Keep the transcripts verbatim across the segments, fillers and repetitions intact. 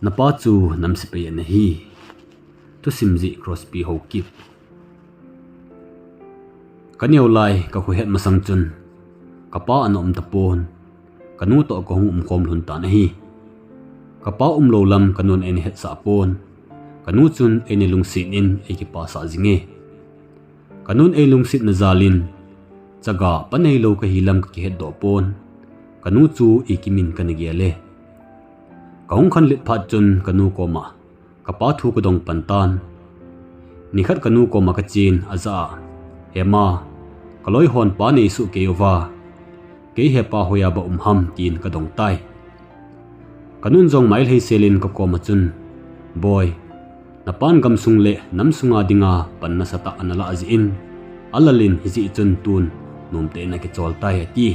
Napa chu namsepei ana hi. Thusim jih Crosby Haokip. Ka neo lai ka kho het masang chun ka pa ana um tapon, ka nu toh ka hung umkhom lhon tan ahi. Ka pa umlou lam ka nun eina hetsah pon, ka nu chun eina lungset in eikipasah jinge. Ka nun eilungsetna jal in, chaga pa neilou kahi lam ka kihetdoh pon, ka nu chu ikimin kana gel e. Ka hung khanlet phat chun ka nu koma ka pa thu ka dong pan tan. Nikhat ka nu koma ka chen a, ajah a, "Hema, ka loi hon pa nei soh kei uva, kei hepa hoiya ba um ham?" tin ka dong tai. Ka nun jong mailhei sel in ka koma chun, "Boi, na pan gamsung le namsunga dinga pan nasatah ana lah jeh in, alal in hijeh chun tun nomtah in akichol tai," ati.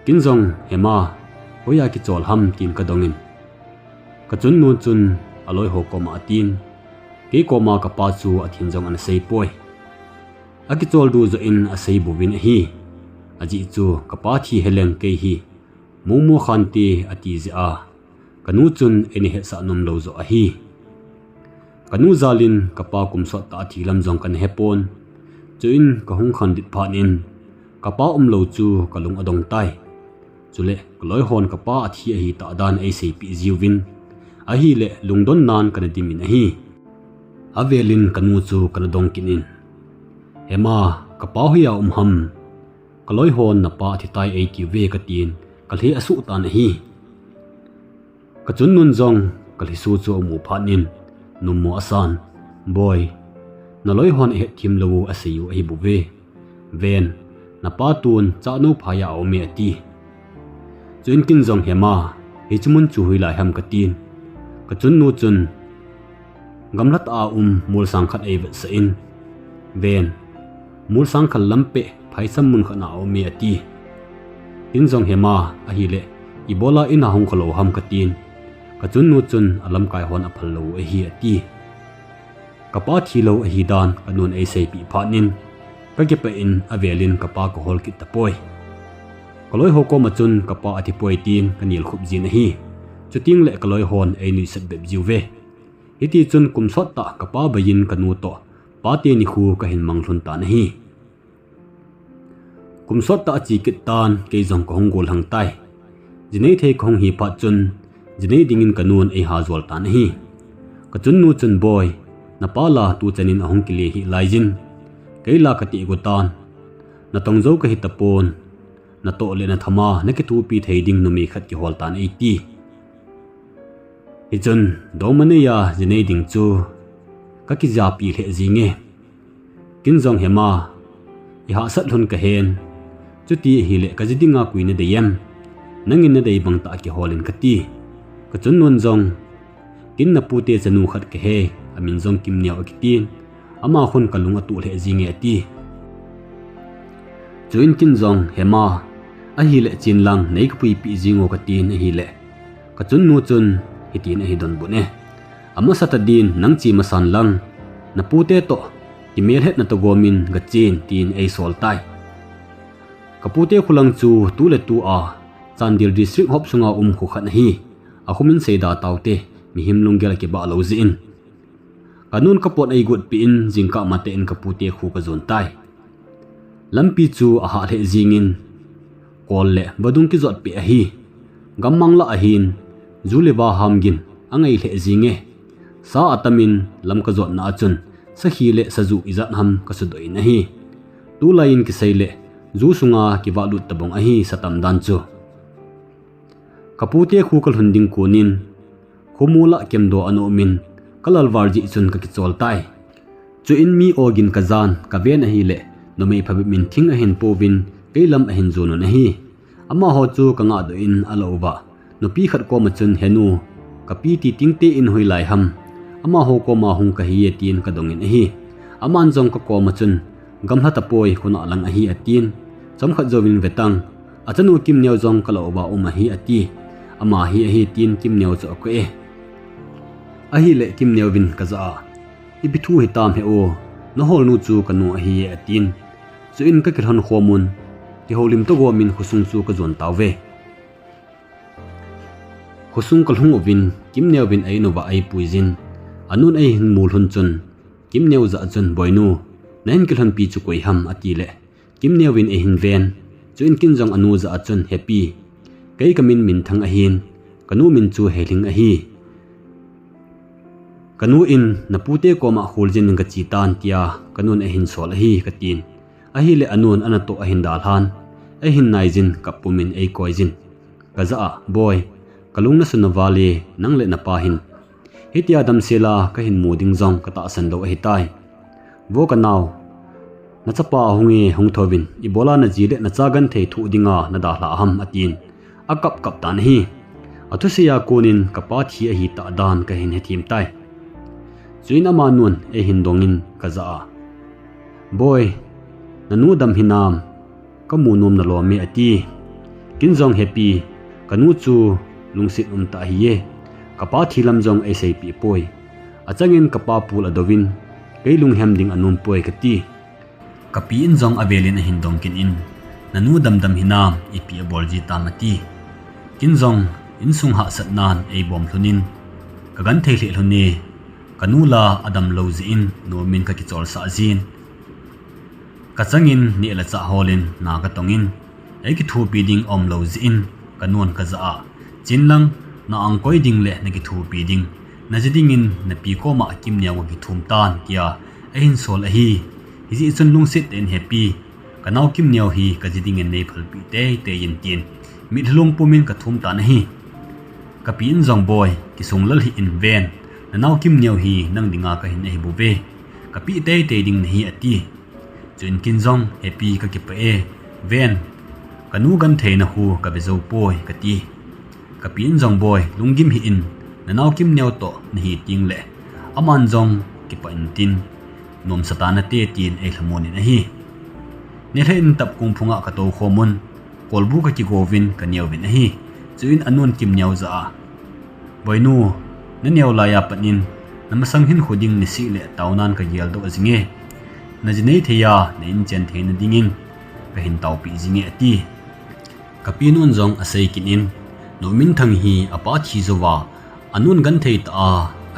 Ken jong, "Hema, hoiya kichol ham?" tin ka dong in, ka chunnu chun, "A loi ho koma," atin. Kei koma ka pa chu athin jong ana sei poi. Akichol duh joh in asei bouvin ahi. Ajeh chu ka pa thi heleng kei hi Momo Khante ati jeh a, ka nu chun eina hetsah nomlou joh ahi. Ka nu jal in ka pa kum sot tah a thi lam jong kana hepon. Chuin ka hung khanlet phat in ka pa umlou chu ka lung adong tai. Chule ka loi hon ka pa athi ahi tah dan eiseipeh jiuvin, ahile lungdon nan kana dim in ahi. Avel in ka nu chu kana dong kit in, "Hema, ka pa hoiya um ham? Ka loi hon na pa athi tai eiti uve," katin ka lhe asuh tan ahi. Ka chunnun jong ka lhisu chu amu phat in, nommo asan, "Boi, na loi hon ahet thim lou u asei u ahi bouve. Ven, na pa tun Chahnou phaiya aume," ati. Chuin ken jong, "Hema, hiche mun chu hoilai ham?" katin. Ka chunnu chun, "Gamla tah a um molsang khat eivetsah in, ven, molsang khal lam peh phaicham mun khat na aume," ati. Ken jong, "Hema, ahile ibola in a hung khalou ham?" katin. Ka chunnu chun, "Alamkai hon aphal lou u ahi," ati. Ka pa thilou ahi dan ka nun eiseipeh phat in, ka kipah in avel in ka pa ka hol kit tapoi. Ka loi ho koma chun ka pa athi poi tin ka nilkhup jin ahi. Chuteng le ka loi hon einuisat bep jiuve. Hiti chun kum sot tah ka pa bai in ka nu toh pate nikho ka hin mang lhon tan ahi. Kum sot tah ache kit tan, kei jong ka hung gollhang tai. Jinei thei ka hung hi phat chun, jinei dingin ka nun eiha jol tan ahi. Ka chunnu chun, "Boi, na pa la tu chan in ahung kile hih laiyin, kei la ka tegu tan. Na tong jou kahi tapon, natoh le na thama na kithopi thei ding numei khat kihol tan," eiti. Hichun, dongma neiya jinei ding chu ka kijapi lheh jinge. Ken jong, "Hema, ihahsat lhon kahen. Chuti ahile ka ji dinga koi nadei em? Nangin nadei bang tah kihol in," kati. Ka chunnun jong, "Ken na pute chanu khat kahe, amin jong Kimneo akitin. Ama khun ka lung atuh lheh jinge," ati. Chuin ken jong, "Hema, ahile chen lang nei kapuipeh jing o," katin ahile, ka chunnu chun hitin ahi donbut e, "Amasa tah din nang che masan lang, na pute toh kimelhetna toh gomin gachen," tin eisol tai. Ka pute kholang chu tuletu a Chandel District hop sunga um kho khat ahi. Akho min seida taute, mihem lunggel akibah lou jeh in. Ka nun ka pot eigot peh in jingkah matah in ka pute kho ka jon tai. Lampi chu ahah lheh jingin, kol le vadung kijot peh ahi. Gammang lah ahin, ju le va ham gin angai lheh jinge. Sa atamin lam ka jotna a chun, sakhi le sajuh ijat ham ka sudoh in ahi. Tulai in kisei le, ju sunga kivahlut tabang ahi satam dan chu. Ka pute kho ka lhun ding konin, khomol a kemdoh ana umin, ka lalvar jeh chun ka kichol tai. Chuin mi ogin ka jan, ka ven ahile, numei phabep in thing ahin pouvin, kei lam ahin jon un ahi. Amaho chu ka ngahdoh in ala uva, nupi khat koma chun, "He nu, ka pi ti ting te in hoilai ham? Amaho koma hung kahi e," tin ka dongin ahi. Aman jong ka koma chun, "Gamla tapoi, khonung lang ahi," atin. Chomkhat jouvin, "Vetang, achanu Kimneo jong ka la uva um ahi," ati. "Ama hi ahi," tin Kimneo chu ako e. Ahile Kimneo vin ka jah a, "Ipi thu hitam he u, na holnu chu ka nu ahi e," atin. Chuin ka kilhon khom un, kihoulim toh gomin khosung chu ka jon tauve. Khosung kalhung uvin, Kimneo vin a-in uva eipuijin, anun eihin mu lhon chun, Kimneo jah a chun, Boinu, nahin kilhonpi chu koi ham, ati le, Kimneo vin eihin ven, chuin ken jong anu jah a chun, Hepi, kei kamin Minthang ahin, kanu min chu Helhing ahi. Kanu in, napute koma kholjin in kache tan, tia kanun eihin sol ahi, katin. Ahile anun anatoh ahin dalhan, eihin naijin kap pumin eikoijin. Kajah a, Boi, kalung nasun naval e, nang le napa hin. Hitia damsel a kahin mu ding jong katahsan lou ahitai. Vo kanao, nachapa ahunge, hung thouvin, ibola naji le nacha genthei thoh dinga nadalhah ham, atin. Akap kap tan ahi. Athusei a konin kapa thi ahitah dan kahin hethem tai. Chuin amanun eihin dongin kajah a, Boi, nanu dam hinam, kamu nom nalom e, ati. Ken jong, Hepi, kanu chu lungset umtah ahi e, kapa thi lam jong eiseipeh poi. Achangin kapa pul adouvin, kei lunghem ding anompoi, kati. Kapi in jong avelin ahin dong kit in, nanu damdam hinam, ipi abol ji tam, ati. Ken jong, insung hahsatnan eibom lhonin, kagenthei lheh lhon e, kanu la adam lou jeh in, nomin kakicholsah jin. Kachangin neh le chah holin na katongin, eikithopi ding aum lou jeh in, kanun kajah a, Chenlang, na angkoi ding le nakithopi ding, naji dingin napi koma Kimneo kakithum tan, tia eihin sol ahi. Hijeh chun lungset tah in, Hepi, kanao Kimneo hi kaji dingin neiphalpeh teitei in, tin mitlhi lung pumin kathum tan ahi. Kapi in jong, Boi, kisunglal hih in ven, nanao Kimneo hi nang dinga kahin ahibouve, kapeh teitei ding nahi, ati. Chuin ken jong, Hepi, kakipah e, ven, kanu gentheina hu kave jou poi, kati. Kapi in jong, Boi, lunggim hih in, nanao Kimneo toh nahi tengle, aman jong kipah intin, nomsa tanate, tin eilhamon in ahi. Nilhah in tapkung phunga katou khomun, kolbu kakigouvin kaneuvin ahi. Chuin anun Kimneo jah a, Boinu, naneo laiya pat in, namasang hinkho ding niseh le taonan kageldoh jinge. Naji nei theiya, na-in chen theina dingin kahin taopeh jinge, ati. Kapinun jong asei kit in, Nu Minthang hi apa thi jouva, anun genthei tah a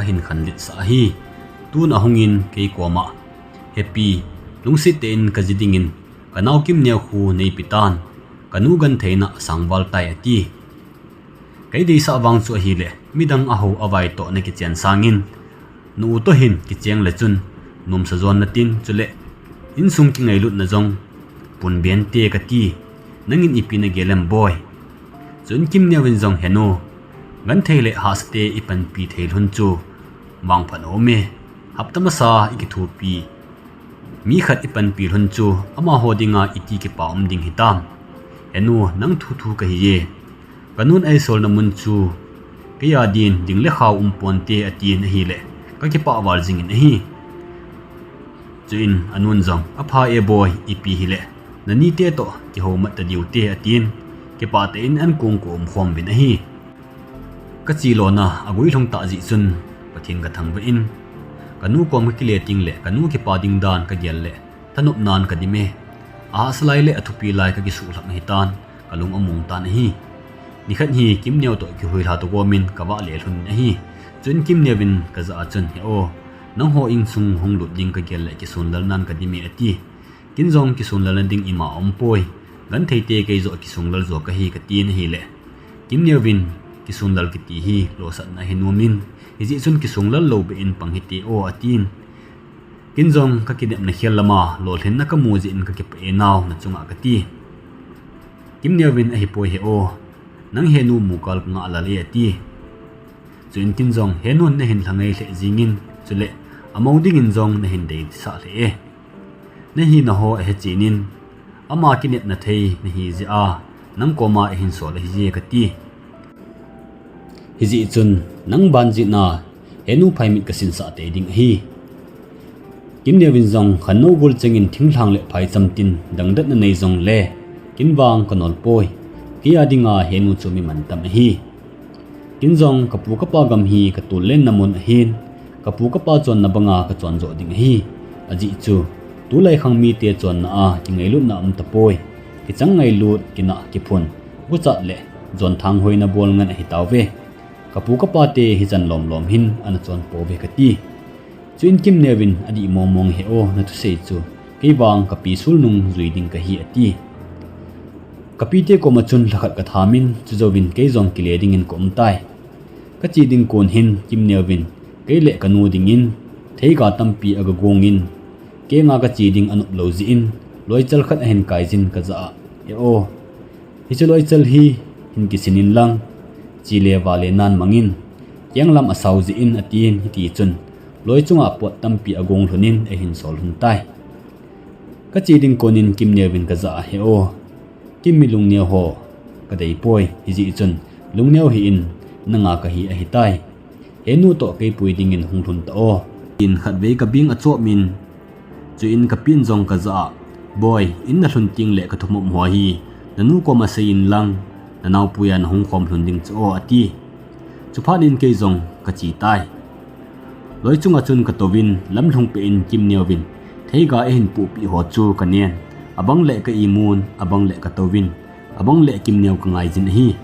ahin khanletsah ahi. Tun ahungin kei koma, Hepi, lungset tah in kaji dingin, kanao Kimneo khu neipe tan, kanu gentheina asangval tai, ati. Kei deisah vang chu ahile, midang ahao avai toh nakichen sangin, na-u toh hin kicheng le chun, nomsa jon natin, chule insung kingailutna jong punben te, kati. Nangin ipi nagel em, Boi? Chuin Kimneo vin jong, Henu, genthei le hahsate ipanpi thei lhon chu vangphat aume. Hapta masa ikithopi mi khat ipanpi lhon chu amaho dinga iti kipa um ding hitam? Henu, nang thuthu kahiye. Kanun eisolna mun chu keiya din ding le khao umponte, atin ahile, kakipah val jingin ahi. Chuin anun jong, Apha e, Boi, ipi hile, nanite toh kihoumat tadiu te, atin, kipah tah in ankong ko umkhom uvin ahi. Kache lona aguilhung tah jeh chun Pathen kathangvah in, kanu kom kakile tengle kanu kipa ding dan kagel le thanopnan kadim e. Ahahsa lai le athupi lai kakisuhlhap ahitan, kalung among tan ahi. Nikhat hi Kimneo toh kihoilha toh gomin kavah le lhonin ahi. Chuin Kimneo vin kajah a chun, He o, nangho insung hunglut ding kagel le kisonlalnan kadim e, ati. Ken jong kisonlalna ding ima aumpoi. Gentheite keijoh kisunglal jo kahi, katin ahile, Kimneo vin, Kisunglal kiti hi lolhinna ahi nomin, hijeh chun kisunglal lou beh in pang hite o, atin. Ken jong kakinepna khel lama lolhinna kamu jeh in kakipah e nao, nachunga kati. Kimneo vin, Ahipoi he o, nang Henu mukal kangah lal e, ati. Chuin ken jong, Henun nahin lhangai lheh jingin, chule amou dingin jong nahin deisah lheh e. Nahinaho ahechenin, ama kinepna thei nahi jeh a nang koma eihin sol ahije, kati. Hijeh chun nang ban jeh a Henu phaimit kasinsah tei ding ahi. Kimneo vin jong, Khannou gol chengin thinglhang le phaicham tin dangdatna nei jongle ken vang kanolpoi. Keiya dinga Henu chu mi mantam ahi. Ken jong kapu kapa gam hi katol lenna mun ahin, kapu kapa chonna banga kachon joh ding ahi. Ajeh chu tulai khang mite chonna a kingailutna umtapoi. Kichang ngailut, kinah kiphun, guchat le jonthang hoina bol ngen ahitauve. Kapu kapa te hichan lomlom hin ana chon pouve kati. Chuin Kimneo vin, adih mongmong e he o, nathusei chu, kei vang kapi sulnung jui ding kahi ati. Kapi te koma chun lhakhat kathamin, chujouvin kei jong kile dingin kaum tai. Kache ding kon hin Kimneo vin, kei le kanu dingin, theiga tampi agagongin, kenga kache ding anop lou jeh in, loichal khat ahin kaijin kajah a, he o, hiche loichal hi hin kisin inlang, che le vale nan mangin, keng lam asao jeh in atin hitichun, loi chunga pot tampi agong lhonin eihin sol lhon tai. Kache ding konin Kimneo vin kajah a, he o, Kimmi lungneo ho, kadei poi, hijeh chun, lungneo hih in, nanga kahi ahitai. Henu toh kei pui dingin hung lhun ta o, tin khatvei kabing achopmin, chuin kapin jong kajah a, Boi, in nalhun tengle kathumop ho hi, nanu koma sei inlang, nanaopuia nahung khom lhon ding chu o, ati. Chuphatnin kei jong kache tai. Loi chunga chun katouvin, lamlhung peh in Kimneo vin, theiga eihin pohpeh ho chu kanen, abang le ka imun, abang le katouvin, abang le Kimneo kangaijin ahi.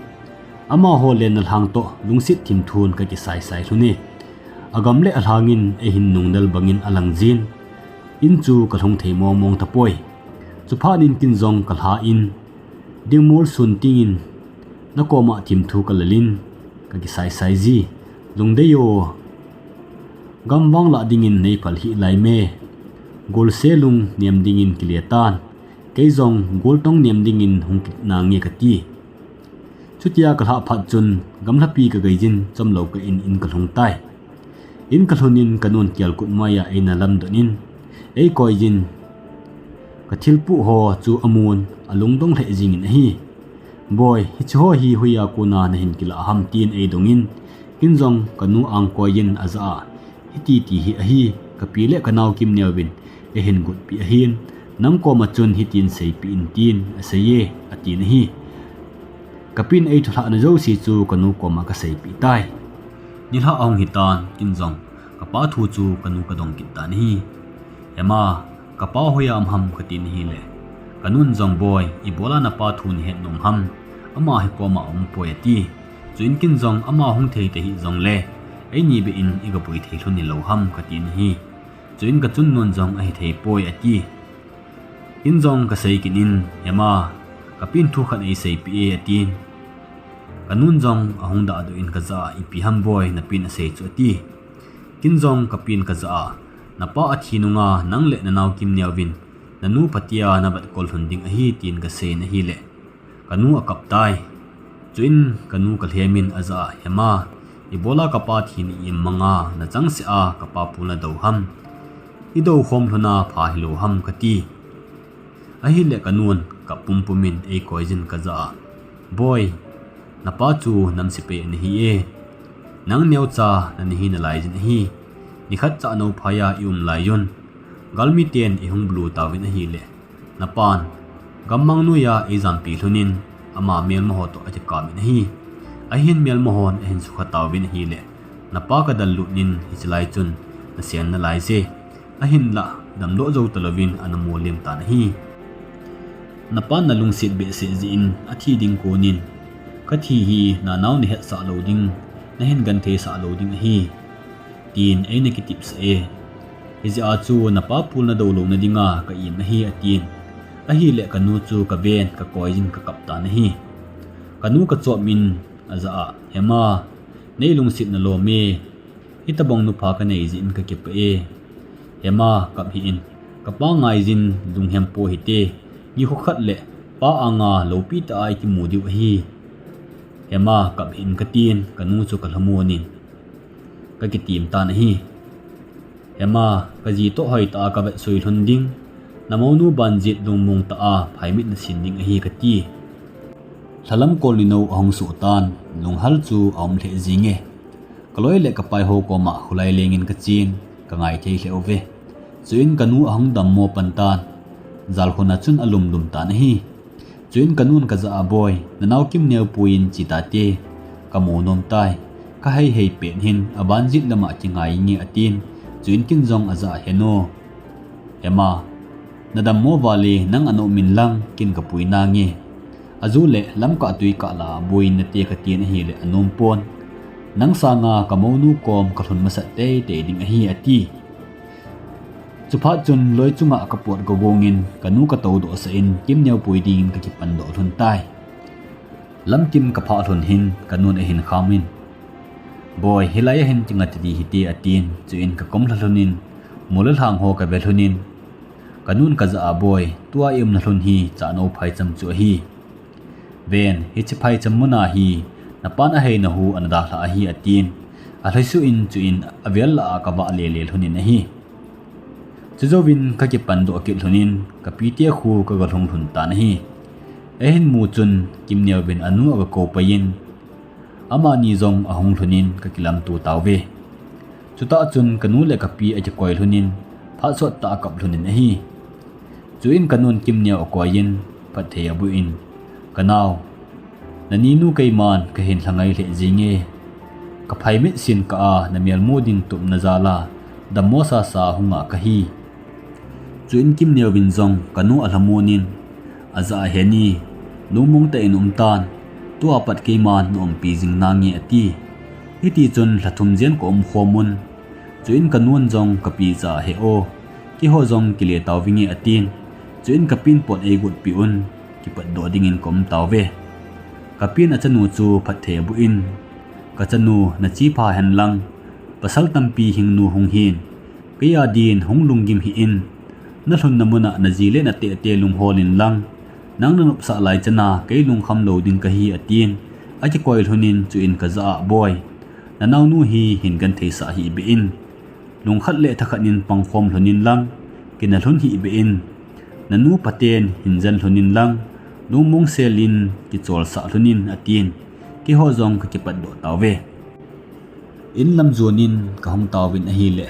Amaho lenna lhang toh lungset thimthun kakisaisai lhone. Agam le alhangin eihin nungnel bangin alangjin. In chu kalhung thei mongmong tapoi. Chuphatnin kin jong kalhan, dingmol sun tengin, nakoma thimthu kalalin, kakisaisai ji. Lungdei o, gam vanglah dingin neiphal hih lai me. Golse lung nem dingin kile tan. Kei jong goltong nem dingin hung kit nange kati. Chutia kalhah phat chun, gamlhapi kageijin, chomlou kah in in kalhung tai. In kalhunin kanun kelkut maiya eina lamdonin, eikoijin, kathilpuh ho chu amun, alungdong lheh jengin ahi. Boi, hicheho hi hoiya kona nahin kilah ham, tin eidongin, kin jong kanu ang koijin ajah a, hiti ti hi ahi, kapi le kanao Kimneo vin eihin gotpeh ahin, nang koma chun hitin seipeh in tin aseiye, atin ahi. Kapin eithulhahna jouse chu kanu koma kaseipeh tai. Nilhah ahung hitan, kin jong kapa thu chu kanu kadong kit tan ahi. Hema, kapa hoiya um ham, katin ahile, kanun jong, Boi, ibola napa thu nahet nom ham, ama hi koma aumpoi, ati. Chuin kin jong, ama hung thei tahih jongle, eini beh in igapui thei lhon hilou ham, katin ahi. Chuin kachun nun jong, ahitheipoi, ati. Kin jong kasei kit in, Hema, kapin thu khat eiseipeh e, atin. Kanun jong ahung dahdoh in kajah a, ipi ham Boi, napin asei chu, ati. Kin jong kapin kajah a, napa athi nunga nang le nanao Kimneo vin nanu phatea navetkol lhon ding ahi, tin kaseiyin ahile, kanu akap tai. Chuin kanu kalhemin ajah a, Hema, ibola kapa thina i-im manga nachangseh a kapa pulna dou ham, idou khom lhona pha hilou ham, kati. Ahile kanun kap pumpumin eikoijin kajah a, Boi, napa chu namse pei anahi e. Nang neocha nanahi nalaijin ahi. Nikhat chah nouphaiya ium laiyun, galmiten eihung bulu tauvin ahile, napan gammang noiya eijampi lhonin, ama melmaho toh akikapin ahi. Ahin melmahon ahin sukha tauvin ahile, napa kadallutnin hichelai chun nasen nalaije. Ahinlah damdoh jou talouvin ana molem tan ahi. Napan nalungset behseh jeh in athi ding konin, kathi hi nanao nahetsah lou ding, nahin gentheisah lou ding ahi, tin eina kitepsah e. Hijeh a chu napa pulna dou louna dinga ka-im ahi, atin. Ahile kanu chu kaven, kakoijin kakap tan ahi. Kanu kachopmin ajah a, Hema, neilungset nalom e. Hitobang nupha kanei jeh in kakipah e. Hema, kap hih in, kapa ngaijin lunghempo hite. Nikho khat le pa anga loupitah a ikimu diu ahi. Hema, kap hih in, katin, kanu chu kalhamonin kakitem tan ahi. Hema, kaji toh hoitah a kavetsui lhon ding, namounu banjet lungmong tah a phaimit nasin ding ahi, kati. Lhalam kol ninou ahung soh tan, lunghal chu aum lheh jenge. Kaloi le kapaiho koma kholai lengin kachen, kangai thei lheh uve. Chuin kanu ahung dammo pan tan, jalkhona chun alumlum tan ahi. Chuin kanun kajah a, Boi, nanao Kimneo puiyin che tate, kamu nom tai. Kaheihei pet hin, abanjet lama kingai inge, atin. Chuin kin jong ajah a, Henu, Hema, nadammo vale nang ana umin lang, kin kapui nange. Aju le lamkah tuikah lah a buiyin nate, katin ahile anompon. Nang sanga kamounu kom kalhun masat teitei ding ahi, ati. Chuphat chun loi chunga kapot kagongin kanu katoudoh sah in Kimneo pui dingin kakipandoh lhon tai. Lamkim kaphah lhon hin kanun ahin khamin, Boi, hilai a hin kinga tidi hite, atin, chuin kakom lha lhonin, mol le lhang ho kave lhonin, kanun kajah a, Boi, tua iumna lhon hi Chahnou phaicham chu ahi. Ven, hiche phaicham muna hi napan aheina hu ana dalhah ahi, atin, alhaisuh in chuin avel lah a kavah lele lhonin ahi. Chujouvin kakipandoh kit lhonin kapite khu kagalhung lhon tan ahi. Eihin mu chun Kimneo vin anu agakou paiyin, amani jong ahung lhonin kakilamto tauve. Chutah chun kanu le kapi akikoi lhonin phat sottah akap lhonin ahi. Chuin kanun Kimneo akoiyin phatthei abuin, Kanao, naninu keiman kahin lhangai lheh jinge. Kaphai mitsin kah a namelmu ding tupna jal a dammo sasa hunga kahi. Chuin Kimneo vin jong kanu alhamonin, Ajah a, Heni, lungmong tah in umtan, tua pat keiman naumpi jing nange, ati. Hitichun lha thum jen kaumkhom un. Chuin kanun jong kapi jah a, He o, keiho jong kile tauvinge, atin. Chuin kapin pot eigotpeh un kipatdoh dingin kaum tauve. Kapin achanu chu phatthei abuin, Kachanu, nache pha henlang, pasal tampi hingnu hung hin, keiya din hung lunggim hih in, nalhunna muna naji le natehte lunghol inlang, nang nanopsah lai chana kei lungkham lou ding kahi, atin, akikoi lhonin chuin kajah a, Boi, nanaonu hi hin gentheisah hih beh in, lungkhat le thakhat in pangkhom lhonin lang, kina lhon hih beh in, nanu paten hin jen lhonin lang, lungmong selin kicholsah lhonin, atin, keiho jong kakipatdoh tauve. In lam jonin kahung tauvin ahile,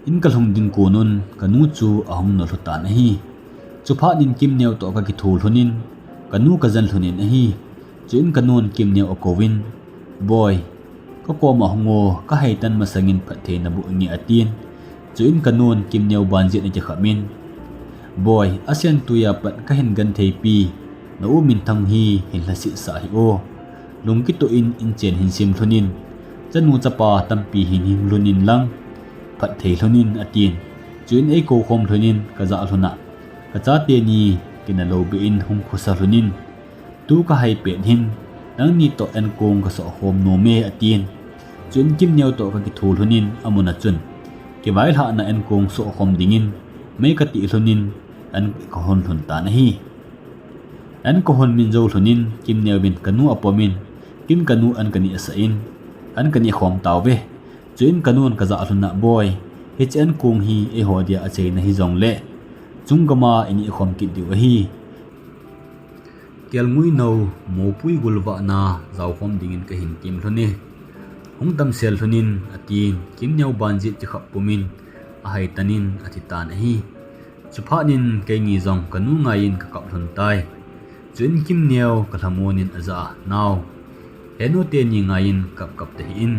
in kalhung ding konun kanu chu ahung nolhu tan ahi. Chuphat in Kimneo toh kakithu lhonin kanu kajen lhonin ahi. Chuin kanun Kimneo akouvin, Boi, kakoma hung o, kahaitan masangin phatthei naboh inge, atin. Chuin kanun Kimneo banjin akikhapin, Boi, asentui a pat kahin gentheipi, na u minthang hi hin lhasetsah hih o. Lungkitoh in inchen hin sem lhonin, chanu chapa tampi hin hing lhonin lang, phatthei lhonin, atin. Chuin eikoukhom lhonin kajah lhona, kachate ni kina lou beh in hung khosa lhonin, Tu kahai pet hin, nangni toh enkong kasohkhom nome, atin. Chuin Kimneo toh kakithu lhonin amuna chun, kivailhahna enkong sohkhom dingin mei katih lhonin an kahon lhon tan ahi. An kahon min jou lhonin Kimneo vin kanu apomin, kin kanu an kanehsah in, an kanehkhom tauve. Chuin kanun kajah lhona, Boi, hiche enkong hi eiho dia acheina hijongle, chung gama inehkhom kit diu ahi. Kelngui nou, mopui gulvahna jaokhom dingin kahin tem lhone. Hung damsel lhonin, atin, Kimneo banjin kikhap pumin, ahaitan in athitan ahi. Chuphat in keini jong kanu ngaiyin kakap lhon tai. Chuin Kimneo kalhamonin ajah a, Nao, Henu teni ngaiyin kapkap tahih in,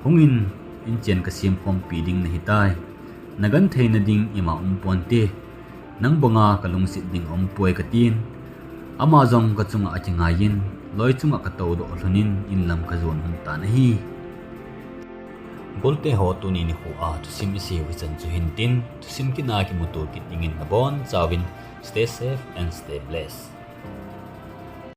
hungin, inchen kasemkhompi ding nahitai. Nagentheina ding ima umponte. Nang banga kalungset ding aumpoi, katin. Ama jong kachunga akingaiyin, loi chunga katoudoh lhonin inlam kajon lhon tan ahi. Golte ho, tuni nikho a thusim iseiu hichan chu hintin, thusim kitna kimuto kit dingin nabonchauvin stay safe and stay blessed.